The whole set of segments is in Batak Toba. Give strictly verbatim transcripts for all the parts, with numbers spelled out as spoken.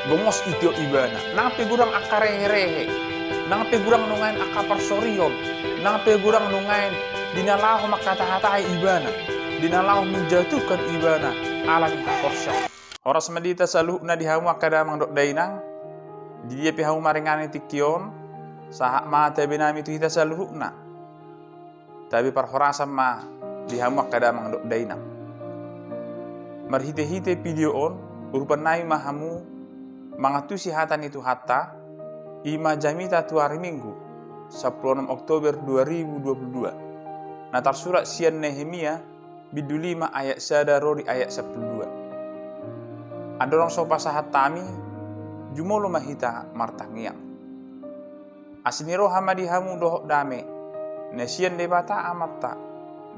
Gomos itiop ibana, nang pe godang angka rehe-rehe, nang pe godang nuaeng angka parsorion, nang pe godang nuaeng di na laho mangkata-hatai ibana, di na laho menjatuhkan ibana ala ni haporseaon. Horas ma di hita saluhutna di hamu angka damang dohot dainang, di dia pe hamu maringanan tingki on, sahat ma tabe nami tu hita saluhutna. Tabe parhorasan ma di hamu angka damang dohot dainang. Marhite-hite video on, urupan nami ma hamu mangantusi hata ni Tuhanta, i ma jamita tu ari Minggu, sampulu onom Oktober dua ribu dua puluh dua. Na tarsurat sian Nehemia, bindu lima ayat sada ro di ayat sampulu dua. Andorang so pasahat hami, jumolo ma hita martangiang. Asi ni roha ma di hamu dohot dame, na sian Debata Amanta,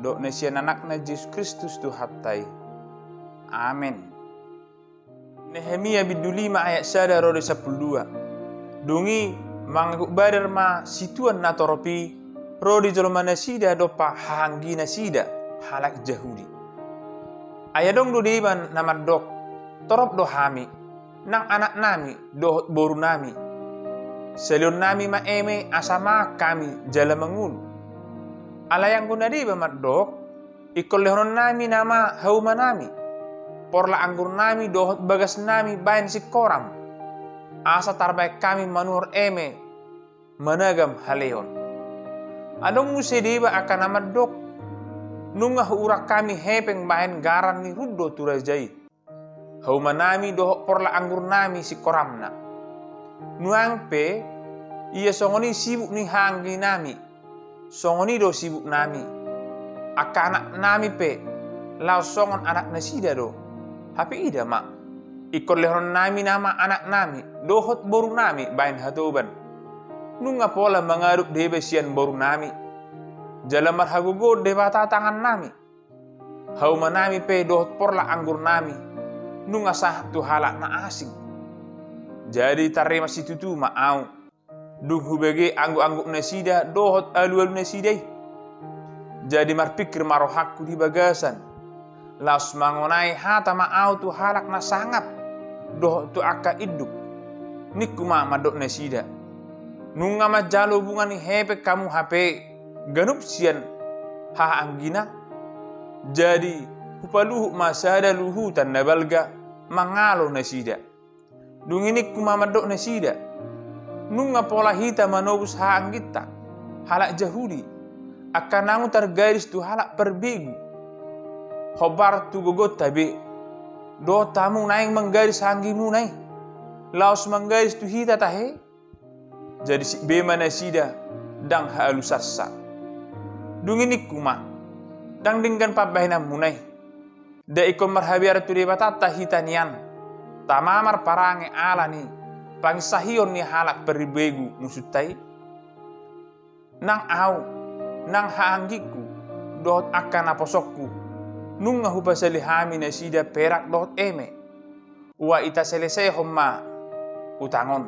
dohot na sian Anakna Jesus Kristus Tuhanta i. Amen. Nehemia bindu lima ayat sada ro di sampulu dua. Dung i manganggup badar ma situan natorop i ro di jolma nasida dompak hahaangginasida, halak Jahudi. Ai adong do deba na mandok, torop do hami, nang anaknami dohot borunami. Saleonnami ma eme asa mangan hami jala mangolu. Alai anggo na deba mandok, ingkon lehononnami nama haumanami, porlak anggurnami dohot bagasnami bahen singkoram, asa tarbahen hami manuhor eme managam haleon. Adong muse deba angka na mandok, nunga huurak hami hepeng bahen garan ni rundo tu raja i. Haumanami dohot porlak anggurnami singkoramna. Nuaeng pe, ia songon i sibuk ni hahaangginami, songon i do sibuknami. Angka anaknami pe, laos songon anaknasida do. Hape ida ma, ingkon lehononnami nama anaknami dohot borunami bahen hatoban. Nunga pola mangadop deba sian borunami, jala marhagogoon Debata tangannami. Haumanami pe dohot porlak anggurnami nunga sahat tu halak na asing. Jadi tarrimas situtu ma ahu, dung hubege anggup-anggupnasida dohot alu-alunasida i. Jadi marpingkir ma rohangku di bagasan, laos mangonai hata ma ahu tu halak na sangap dohot tu angka induk. Ningku ma mandok nasida, nunga manjalo bunga ni hepeng hamu hape ganup sian hahaanggina? Jadi hupaluhut ma sada luhutan na balga mangalo nasida. Dung i ningku ma mandok nasida, nunga pola hita manobus hahaangginta, halak Jahudi, angka naung targadis tu halak parbegu. Hombar tu gogonta be, dohot hamu naeng manggadis hahaanggimuna i, laos manggadis tu hita tahe? Jadi sip be ma nasida ndang haalusansa. Dung i ningku ma, ndang denggan pambahenanmuna i. Nda ingkon marhabearan tu Debatanta hita nian, tama marparange ala ni panginsahion ni halak parbegu musunta i? Nang ahu, nang hahaanggingku, dohot angka naposongku, nunga hupasali hami nasida perak dohot eme. Ua ita selesaihon ma utang on.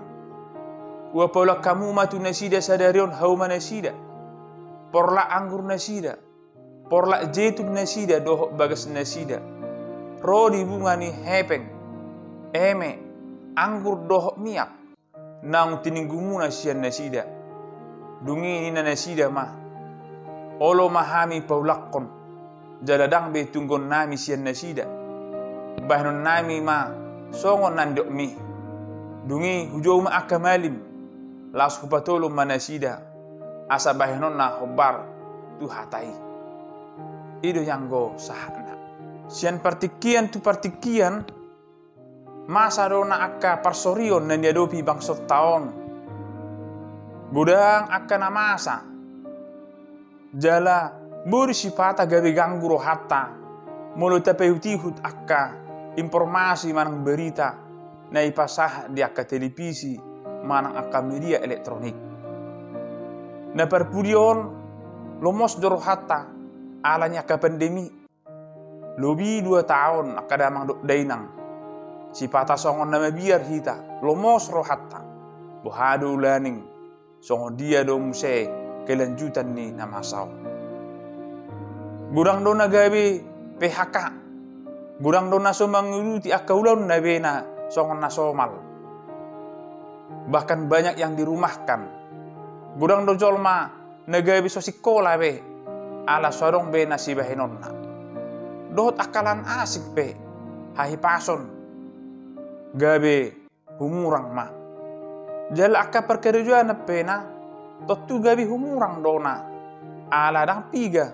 Ua paulak hamu ma tu nasida sadari on haumanasida, porlak anggurnasida, porlak jeitunnasida dohot bagasnasida, ro di bunga ni hepeng, eme, anggur dohot miak, naung tininggumuna sian nasida. Dung i ninna nasida ma, olo ma hami paulakkon, jala ndang be tunggonnami sian nasida. Bahenonnami ma songon na nidokmi. Dung i hujou ma angka malim, laos hupatolon ma nasida, asa bahenonna hombar tu hata i. I do i anggo sahatna. Sian partingkian tu partingkian, masa do na angka parsorion na niadopi bangsonta on. Godang angka na masa. Jala boi do sipata gabe ganggu rohanta molo tapaihut-ihut angka informasi manang berita na ipasahat di angka televisi manang angka media elektronik. Na parpudi on, lomos do rohanta ala ni angka pandemi. Lobi dua taon angka damang dohot dainang. Sipata songon na mabiar hita, lomos rohanta. Boha do ulaning, songon dia do muse kelanjutan ni na masa on. Godang do na gabe P H K. Godang do na so manguduti angka ulaonna be na songon na somal. Bahkan banyak yang dirumahkan. Godang do jolma na gabe so sikola be, ala so adong be na sibahenonna. Dohot angka lan asing pe, hahipason, gabe humurang ma. Jala angka parkarejoan pe na, tontu gabe humurang do na, ala ndang piga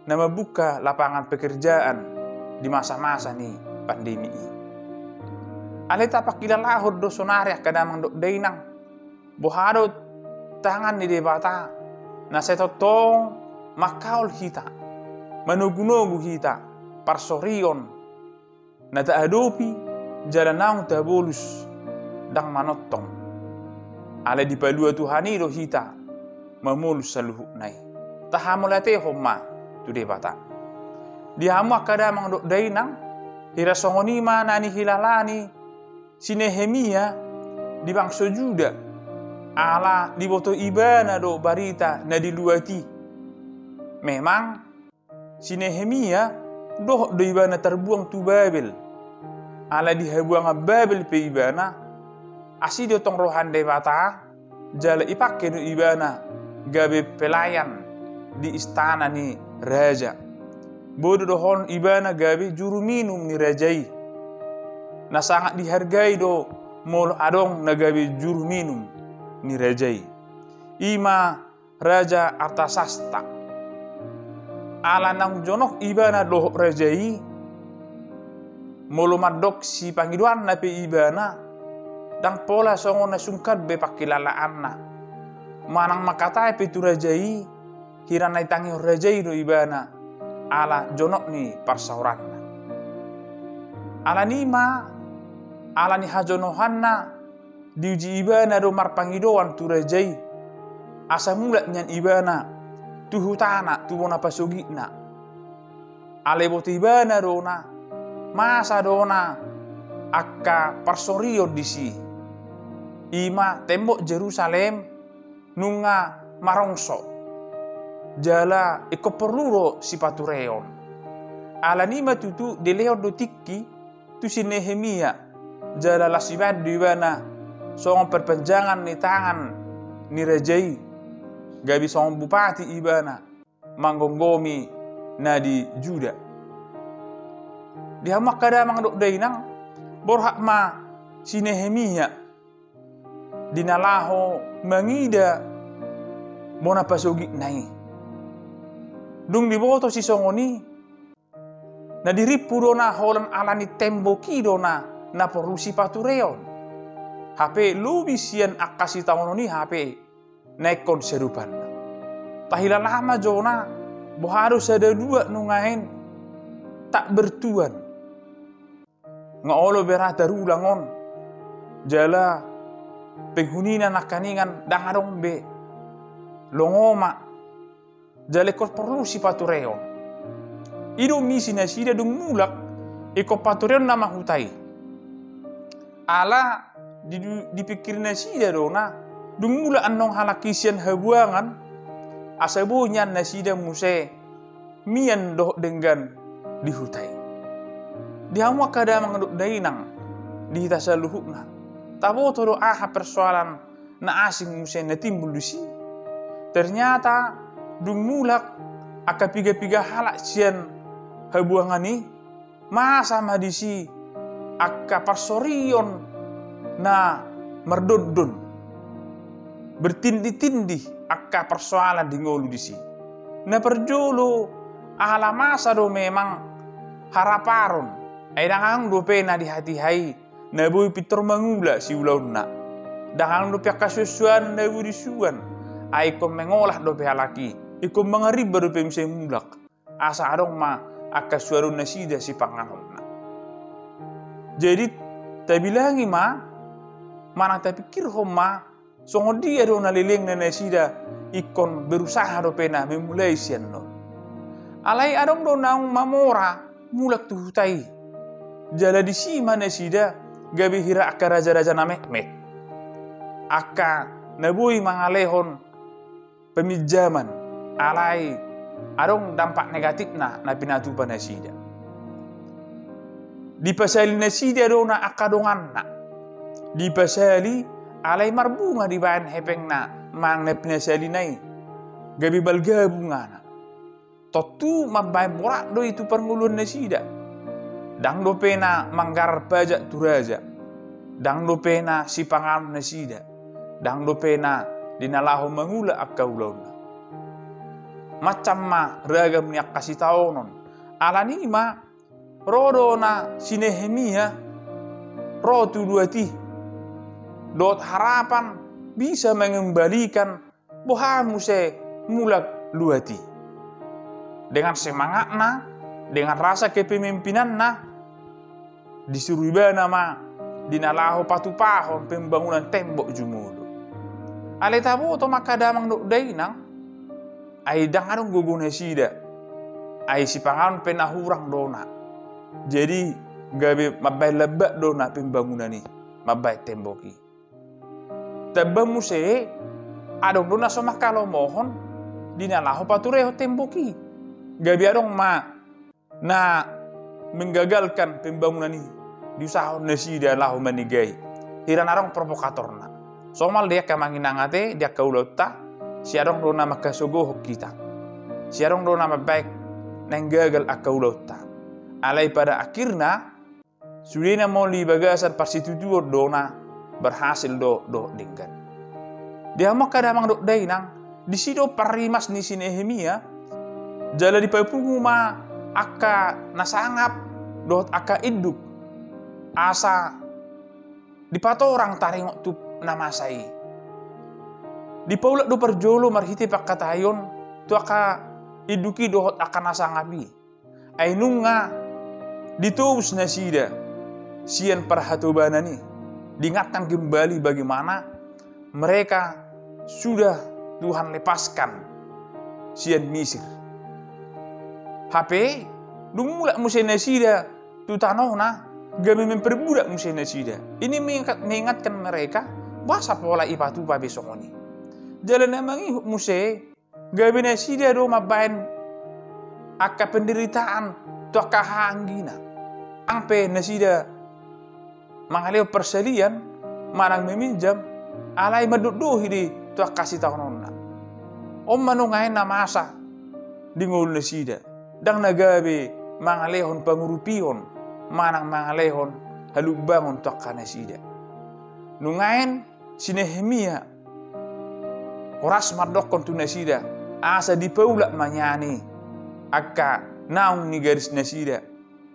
na mambuka lapangan pekerjaan di masa-masa ni pandemi i. Alai tapangkilalahon do sonari angka damang dohot dainang, boha do tangan ni Debata na sai tongtong mangkaol hita, manogunogu hita, parsorion na taadopi jala naung tabolus ndang manongtong. Alai dipalua Tuhan i do hita mamolus saluhutna i. Tahamauliatehon ma tu Debata. Di hamu angka damang dohot dainang, hira songon i ma na nihilalani si Nehemia di bangso Juda, ala diboto ibana do barita na di luat i. Memang si Nehemia dohot do ibana tarbuang tu Babel. Ala di habuangan Babel pe ibana, asi do tong roha ni Debata, jala ipangke do ibana gabe pelayan di istana ni raja. Boi do dohonon ibana gabe juru minum ni raja i. Na sangat dihargai do molo adong na gabe juru minum ni raja i. I ma Raja Artasasta. Ala naung jonok ibana dohot raja i, molo mandok sipangidoanna pe ibana, ndang pola songon na sungkan be pangkilalaanna. Manang mangkatai pe tu raja i, hira na ditangihon raja i do ibana, ala jonok ni parsaoranna. Ala ni i ma, ala ni hajonohanna, diuji ibana do marpangidoan tu raja i, asa mulak nian ibana tu hutana, tu bona pasogitna. Alai boto ibana do na, masa do na angka parsorion disi. I ma tembok Jerusalem nunga marongso, jala ingkon porlu do sipatureon. Ala ni i ma tutu dilehon do tingki tu si Nehemia, jala las ibaen do ibana songon parpanjangan ni tangan ni raja i, gabe songon bupati ibana manggomgomi na di Juda. Di hamu angka damang dohot dainang, borhat ma si Nehemia di na laho mangida bona pasogitna i. Dung diboto sisongon i, na dirimpu do na holan ala ni tembok i do na, na porlu sipatureon. Hape lobi sian angka sitaonon i hape na ingkon siadopanna. Tahilala ma jo na, boha do sada dua nuaeng tak bertuan. Nga olo be ra tarulang on. Jala penghunian nangkaningan ndang adong be. Longo ma. Jala ingkon porlu sipatureon. I do misi nasida dung mulak, ingkon patureonna ma huta i. Ala di, dipingkiri nasida do na, dung mulak annon halak i sian habuangan, asa boi nian nasida muse mian dohot denggan di huta i. Di hamu angka damang dohot dainang, di hita saluhutna, taboto do aha persoalan na asing muse na timbul disi? Ternyata dung mulak angka piga-piga halak sian habuangan i, masa ma disi angka parsorion na mardondon, bertindih-tindih angka persoalan di ngolu disi. Na parjolo, ala masa do memang haraparon, ai ndang adong dope na di hatiha i na boi pintor mangula siulaonna. Ndang adong dope angka suansuanan na boi disuan, ai ingkon mengolah dope halak i, ingkon mangarimba dope muse mulak. Asa adong ma angka suanon nasida sipanganonna. Jadi, tabilangi ma, manang tapingkirhon ma, songon dia do na lelengna nasida ingkon berusaha dope na memulai sian on. Alai adong do naung mamora mulak tu huta i. Jala disi ma nasida gabe hira angka raja-raja na metmet. Angka na boi mangalehon peminjaman, alai adong dampak negatifna na pinatupa nasida. Dipasali nasida do na angka donganna. Dipasali Alai marbunga dibaen hepengna manang na pinasalina i, gabe balga bungana. Tontu mambaen borat do i tu parngoluan nasida. Ndang dope na manggarar pajak tu raja. Ndang dope na sipanganon nasida. Ndang dope na di na laho mangula angka ulaonna. Macam ma ragam ni angka sitaonon. Alani i ma ro do na si Nehemia ro tu luat i dohot harapan bisa mengembalikan boha muse mulak luat i. Dengan semangatna, dengan rasa kepemimpinanna, disuru ibana ma di na laho patupahon pembangunan tembok jumolo. Alai taboto ma angka damang dohot dainang, ai ndang adong gogo nasida. Ai sipanganon pe na hurang do na. Jadi gabe mambaen lambat do na pembangunan i, mambaen tembok i. Tamba muse, adong do na so mangkalomohon di na laho paturehon tembok i. Gabe adong ma na menggagalkan pembangunan i, diusahahon nasida laho manegai. Hira na adong provokatorna. Somal di angka amang inang ate, di angka ulaonta, sai adong do na mangkasogohon hita. Sai adong do na mambaen naeng gagal angka ulaonta. Alai pada akhirna, sudena molo di bagasan parsitutuon do na berhasil do dohot denggan. Di hamu angka damang dohot dainang, disi do parrimas ni si Nehemia, jala dipapungu ma angka na sangap dohot angka induk, asa dipatorang taringot tu na masa i. Dipaulak do parjolo marhite pangkataion tu angka induk i dohot angka na sangap i. Ai nunga ditobus nasida sian parhatobanan i, diingatkan kembali bagaimana mereka sudah Tuhan lepaskan sian Misir. Hape dung mulak muse nasida tu tanona, gabe memperbudak muse nasida. Ini mengingat-, mengingatkan mereka, boasa pola ipatupa be songon i. Jala na mangihut muse, gabe nasida do mambaen angka penderitaan tu angka haha anggina. Ndang pe nasida mangalehon parsalian manang meminjam, alai mandokdohi do i tu angka sitaononna. On ma nuaeng na masa di ngolu nasida, ndang na gabe mangalehon pangurupion manang mangalehon halumbangon tu angka nasida. Nuaeng si Nehemia horas mandokkon tu nasida, asa dipaulak ma nian i angka naung nigaris nasida,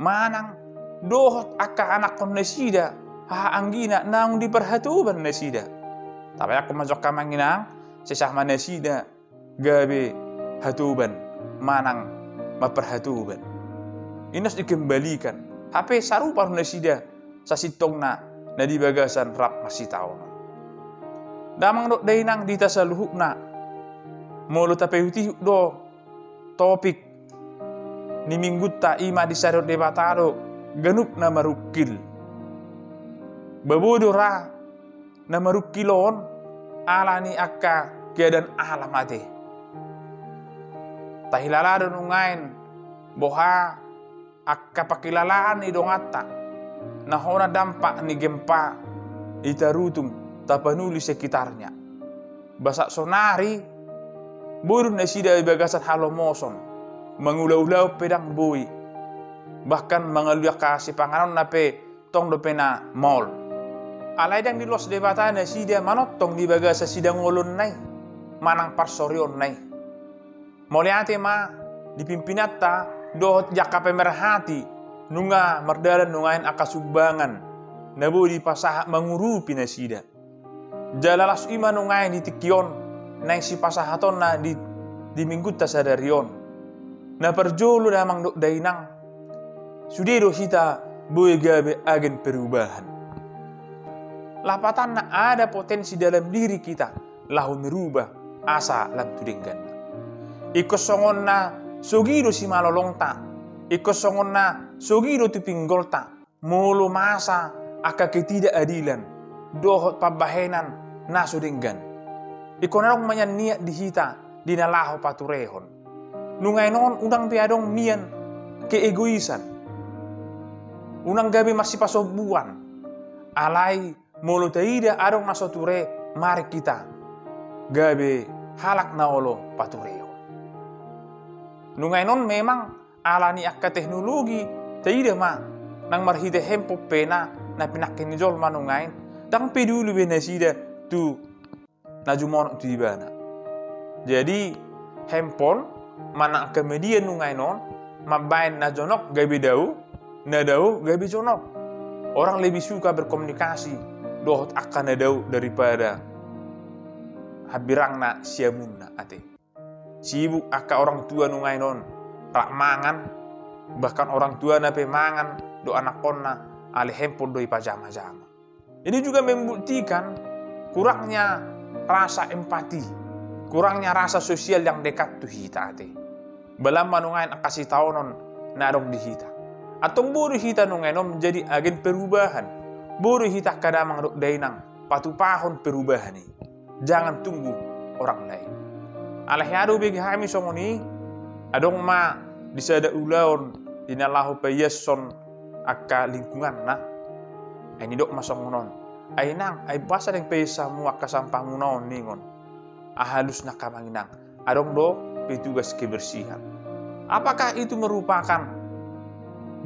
manang dohot angka anakkon nasida, haha anggina naung di parhatoban nasida. Tabayangkon ma jo angka amang inang, sesa ma nasida gabe hatoban manang mamparhatoban. Inos dikembalikan. Hape sarupa do nasida sasintongna na di bagasan rap marsitaonon. Damang dohot dainang di hita saluhutna, molo tapaihutihut do topik ni minggunta, i ma disarihon Debata do ganup na marungkil. Boi do ra na marungkil on ala ni angka keadaan alam ate. Tahilala do nuaeng boha angka pangkilalaan ni donganta na hona dampak ni gempa i tarutung tapanuli sekitarnya. Ba sahat sonari boi do nasida di bagasan halomoson, mangulaulaon pe ndang boi, bahkan mangalului angka sipanganonna pe tong dope na maol. Alai ndang diloas Debata nasida manongtong di bagasan sidangolonna i manang parsorionna i. Mauliate ma di pimpinanta dohot di angka pemerhati, nunga mardalan nuaeng angka sumbangan na boi dipasahat mangurupi nasida. Jala las i ma nuaeng di tingki on naeng sipasahatonna di, di minggunta sadari on. Na parjolo damang dohot dainang, sude do hita boi gabe agen perubahan. Lapatanna, ada potensi dalam diri kita laho merubah asa lam tu dengganna. Ingkon songon na sogi do simalolongta, ingkon songon na sogi do tu pinggolta, molo masa angka ketidakadilan dohot pambahenan na so denggan. Ingkon adong ma nian niat di hita di na laho paturehon. Nuaeng on unang pe adong nian keegoisan, unang gabe marsipasombuan, alai Molo taida adong na so ture, mari hita gabe halak na olo patureon. Nuaeng on memang ala ni angka teknologi, taida ma nang marhite handphone pe na, na pinangke ni jolma nuaeng, ndang peduli be nasida tu na jumonok tu ibana. Jadi, handphone manang angka media nuaeng on mambaen na jonok gabe dao, na dao gabe jonok. Orang lebih suka berkomunikasi dohot angka na dao daripada hambirangna siamunna, ate. Sibuk angka orang tua nuaeng on rap mangan, bahkan orang tuana pe mangan dohot anakkonna, alai handphone do dipajamajama. Ini juga membuktikan kurangnya rasa empati, kurangnya rasa sosial yang dekat tu hita, ate. Balam ma nuaeng angka sitaonon na adong di hita. Antong boi do hita nuaeng on menjadi agen perubahan. Boi do hita angka damang dohot dainang patupahon perubahan i. Jangan tunggu orang lain. Alai hea do bege hami songon i, adong ma di sada ulaon di na laho paiashon angka lingkunganna. Ai nidok ma songon on: "Ai inang, ai boasa dang paiasamu angka sampahmuna on?" ningon. "Ah, halus nang amang inang, adong do petugas kebersihan." Apakah itu merupakan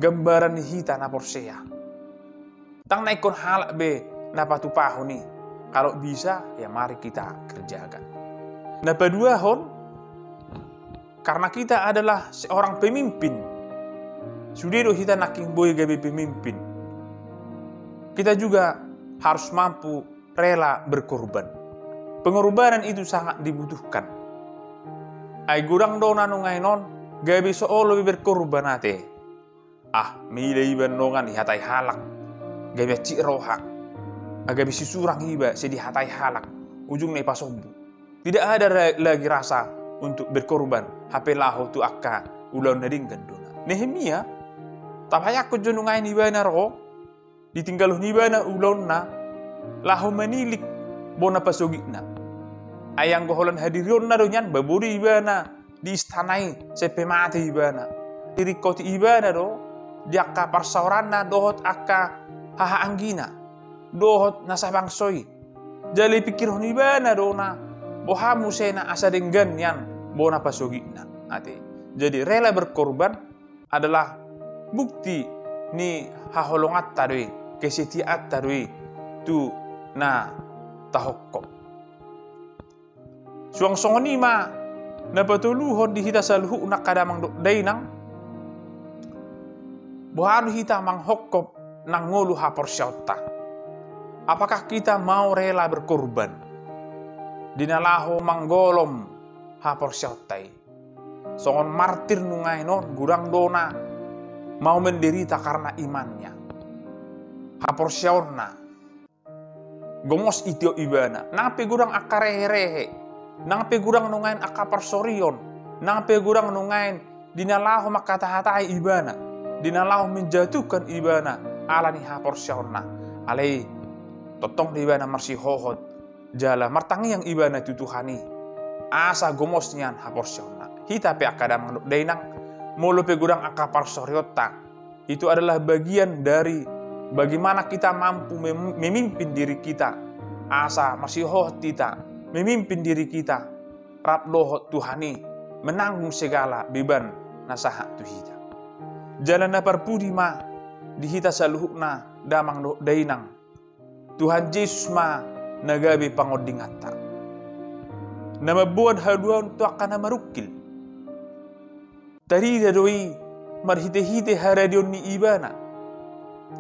gambaran ni hita na porsea? Ndang na ingkon halak be na patupahon i. Kalau bisa, ya mari kita kerjakan. Na paduahon, karena kita adalah seorang pemimpin, sude do hita nangkin boi gabe pemimpin, kita juga harus mampu rela berkorban. Pengorbanan itu sangat dibutuhkan. Ai godang do na nuaeng on gabe so olo be berkorban, ate. Ah, maila iba dongan dihatai halak, gabe hansit roha, ah, gabe sisurang iba sai dihatai halak, ujungna ipasombu. Tidak ada ra-, lagi rasa untuk berkorban, hape laho tu angka ulaon na denggan do na. Nehemia, tabayangkon jo nuaeng ibana ro, ditinggalhon ibana ulaonna, laho manilik bona pasogitna. Ai anggo holan hadirionna do nian, babo do ibana di istana i sampe mate ibana. Diringkoti ibana do di angka parsaoranna dohot angka hahaanggina dohot na sabangso i. Jala dipingkirhon ibana do na, boha muse na asa denggan nian bona pasogitna, ate. Jadi rela berkorban adalah bukti ni haholonganta do i, kesetiaanta do i tu na tahophop. Suang songon i ma na patoluhon di hita saluhutna angka damang dohot dainang, boha do hita manghophop nang ngolu haporseaonta? Apakah kita mau rela berkorban di na laho manggolom haporseaonta i? Songon martir nuaeng on, godang do na mau menderita karena imannya, haporseaonna. Gomos itiop ibana, nang pe godang angka reherehe, nang pe godang nuaeng angka parsorion, nang pe godang nuaeng di na laho manghatahatai ibana, di na laho menjatuhkan ibana ala ni haporseaonna. Alai tongtong do ibana marsihohot jala martangiang ibana tu Tuhan i, asa gomos nian haporseaonna. Hita pe angka damang dohot dainang, molo pe godang angka parsorionta, itu adalah bagian dari bagaimana kita mampu mem-, memimpin diri kita, asa marsihohot hita memimpin diri kita rap dohot Tuhan i, menanggung segala beban na sahat tu hita. Jala na parpudi ma di hita saluhutna damang dohot dainang, Tuhan Jesus ma na gabe pangondinganta, na mamboan haluaon tu angka na marungkil. Tarida do i marhitehite haradion ni ibana,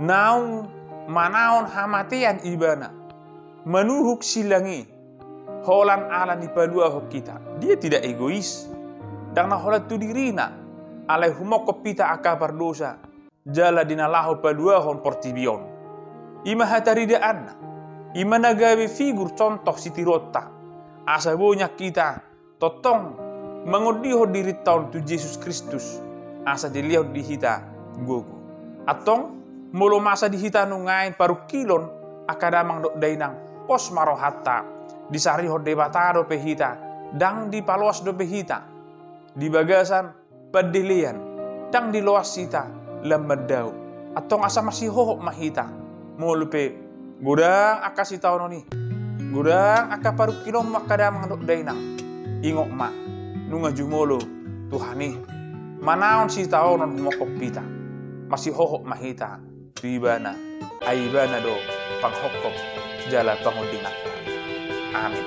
naung manaon hamatean ibana, manuhuk silang i, holan ala ni paluahon hita. Dia tidak egois, ndang na holan tu dirina, alai humophop hita angka pardosa, jala di na laho paluahon portibi on. I ma hataridaanna, i ma na gabe figur contoh sitiruonta, asa boi nian hita tongtong mangondihon dirinta on tu Jesus Kristus, asa dilehon di hita gogo. Antong, molo masa di hita nuaeng parungkilon, angka damang dohot dainang, pos ma rohanta, disarihon Debata dope hita, ndang dipaloas dope hita di bagasan pandelean, ndang diloas hita lam mandao. Antong asa marsihohot ma hita, molo pe Godang angka sitaonon i, godang angka parungkilonmu angka damang dohot dainang. Ingot ma, nunga jumolo Tuhan i manaon sitaonon humophop hita. Masihohot ma hita tu Ibana, ai Ibana do panghophop jala pangondinganta. Amin.